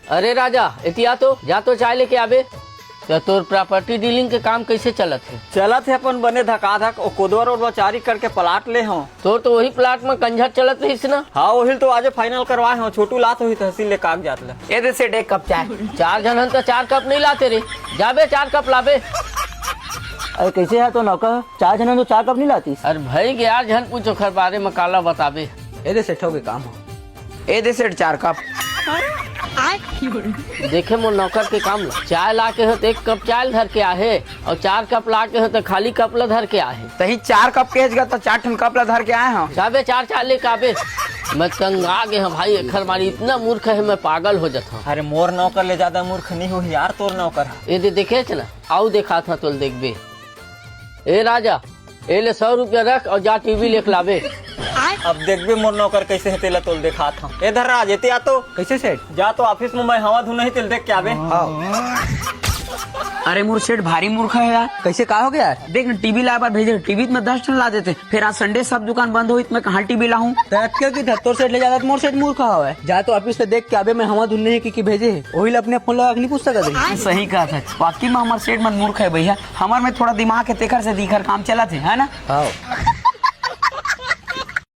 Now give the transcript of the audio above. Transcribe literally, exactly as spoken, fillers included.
अरे राजा, एती आ तो, जा तो चाय लेके आबे। त तोर प्रॉपर्टी डीलिंग के काम कइसे चलत हे? चलत हे अपन बने धकाधक, ओ कोदवा रोड म चार एकड़ के प्लाट ले हंव। तोर तो वही प्लाट म कंझट चलत रहिस ना? हाँ, ओहिल तो आजे फाइनल करवाए हंव, छोटू लात होही तहसील ले कागजात ल। ए दे सेठ, एक कप चाय। चार झन हन त चार कप नइ लाते रे, जाबे चार कप लाबे। अरे कइसे हे तो नौकर, चार झन हन तो चार कप नइ लातिस? अरे भई गे यार, झन पूछ ओखर बारे म, काला बताबे। ए दे सेठ, होगे काम हो। ए दे सेठ, चार कप। देखे मोर नौकर के काम ल, चाय लाके हो त एक कप चाय ल धर के आहे, अउ चार कप लाके हो त खाली कप ल धर के आहे। तहीं चार कप केहेस गा त चार ठन कप ल धर के आए हंव। जाबे चार चाय लेके आबे। मैं तंगा गे हंव भाई, एखर मारे इतना मूर्ख हे, मैं पागल हो जात हंव। अरे मोर नौकर ले जादा मूर्ख नइ होही यार तोर नौकर ह। ए दे देखेच ना, अउ देखात हंव तोल, देखबे। ए राजा, ए ले सौ रुपया रख अउ जा टीवी लेके लाबे। अब देखबे मोर नौकर कइसे हे, तेला तोल देखात हंव। ए धर राज, एती आ तो। कइसे सेठ? जा तो ऑफिस म मैं हवा धुन नहीं तेल देख के आबे। अरे मोर सेठ भारी मूर्ख हे यार। कइसे, का होगे यार? देख ना, टीवी लाए बर भेजे, टीवी त मैं दस ठन ला देते, फेर आज संडे सब दुकान बंद होही त मैं कहां टीवी लाहूं? त अतके किथे, तोर सेठ ले जादा त मोर सेठ मूर्ख हवय। जा तो ऑफिस ले देख के आबे, मैं हवा धुन नहीं की, की भेजे हे, ओही ल अपने फोन लगा के नइ पूछ सकत रही। सही कहत हस, वाकई म हमर सेठ मन मूर्ख हे भइया। हमर में थोड़ा दिमाग हे, तेखर से दिखर काम चलत हे, है ना? हाँ।